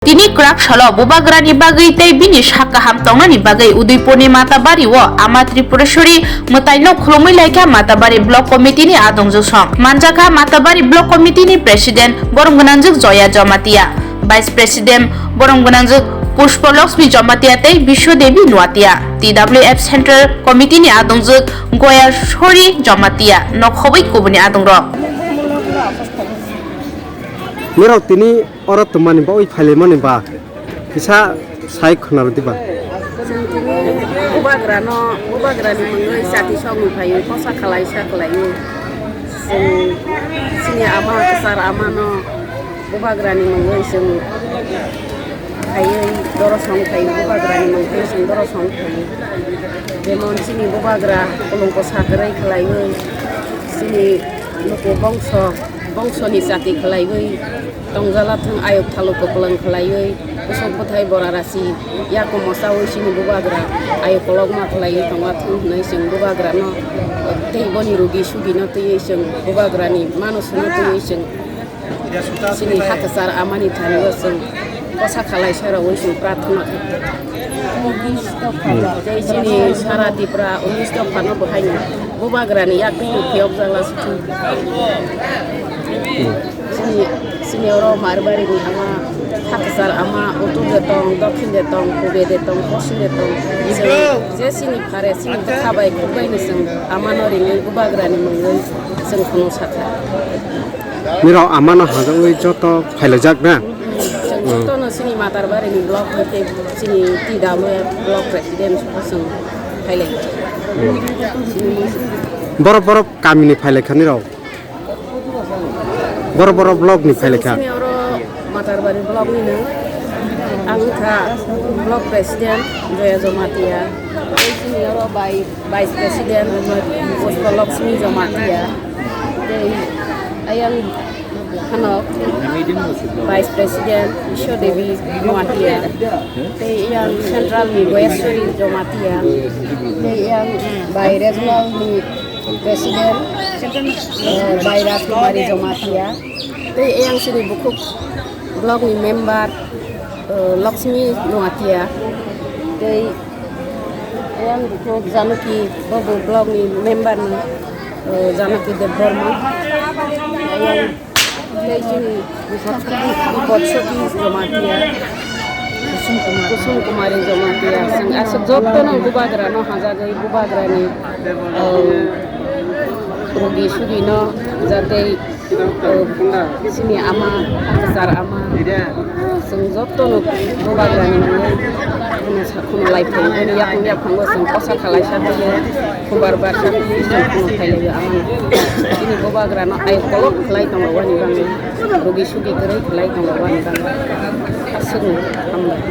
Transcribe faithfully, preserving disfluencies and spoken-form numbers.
Tini kwrak salo bubagrani bagwi tei bini sak kaham tongnani bagwi Udaipurni Matabari o Ama Tripureshwari mwtaino khulumwi laikha Matabari Block Committee ni adongjwk song. Manjakha Matabari Block Committee ni President borom gwnangjwk Joya Jamatia, Vice President borom gwnangjwk Pushpa Lakshmi Jamatia tei Biswa Devi Nuatia, T W F Central Committee ni adongjwk Goya Sori Jamatia, nokhobwi kubuni adongrok. Norok tini oro twmani bagwi phailaimani ba kisa sai khwnarwdi ba. Chwng tini bubagrano, bubagrani mungwi chati songwi phaio, kosa khwlaisa khwlaio. Chwng chini ama, kwchar amano bubagrani mungwi chwng phaiwi doro song phaio, bubagrani mungwi chwng doro song phaio. Jemon chini bubagra kolongko sakwrwi khwlaiwi, chini luku bongso, bongsoni chati khwlaiwi, tongjala thung ayuk thalu kwplwng khwlaiwi, kusuk bwthai bora rasi yakumo chawi chini bubagra ayuk kolokma khwlaiwi tongma thung hwnwi chwng bubagrano tei boni rugi sugino twiwi chwng bubagrani manusno twiwi chwng chini hakchar amani thani o chwng kosa khwlaisa rogwi chwng prarthana khaio. Tei chini sara Tripura unis dophano bo haino bubagrani yak twi phiyok jala sithung. Chini, chini oro Marbarini ama, hakchar ama, utul de tong, dokhin de tong, pube de tong, poschim de tong. Chwng je chini phare, chini bwkha bai, khuk bai ni chwng amano ringwi bubagrani mungwi chwng phunuk sakha. Nirok amano hajagwi joto phailaijak na? Chwng jotono chini Matarbarini block hwnkhe chini T W F block president chwng phailai. Borok borok kamini phailaikha nirok? Borok borok block ni phailaikha? Chini oro Matarbari block ni no. Ang kha block president Joya Jamatia. Tei chini oro bai Vice President Pushpa Lakshmi Jamatia, tei ayang hanok Vice President Isho Devi Jamatia, tei ayang Central ni Goyaswari Jamatia, tei ayang bai Regional ni President, eh, bai Rajkumari Jamatia, tei ayang chini bukhuk block ni member, eh, Lakshmi Noatia, tei ayang bukhuk Janoki, bobo block ni member ni, eh, Janoki Debbarma. Ayang tei chini Bipod Saki Jamatia, Kusum Kumari Jamatia. Chwng aswk jotono bubagrano hajagwi bubagrani, eh, rugi sugino jatei, eh, chini ama, kwchar ama, chwng jotono bubagrani mungwi kheno sa-, kheno lai phai, boni yakung yakung o chwng kosa khwlaisa twiwi, khumbar barsa twiwi chwng kheno phailaio amano. Chini bubagrano ayuk kolok khwlai tongo wani bagwi, rugi sugi kwrwi khwlai tongo wani bagwi. Aswkno hambai.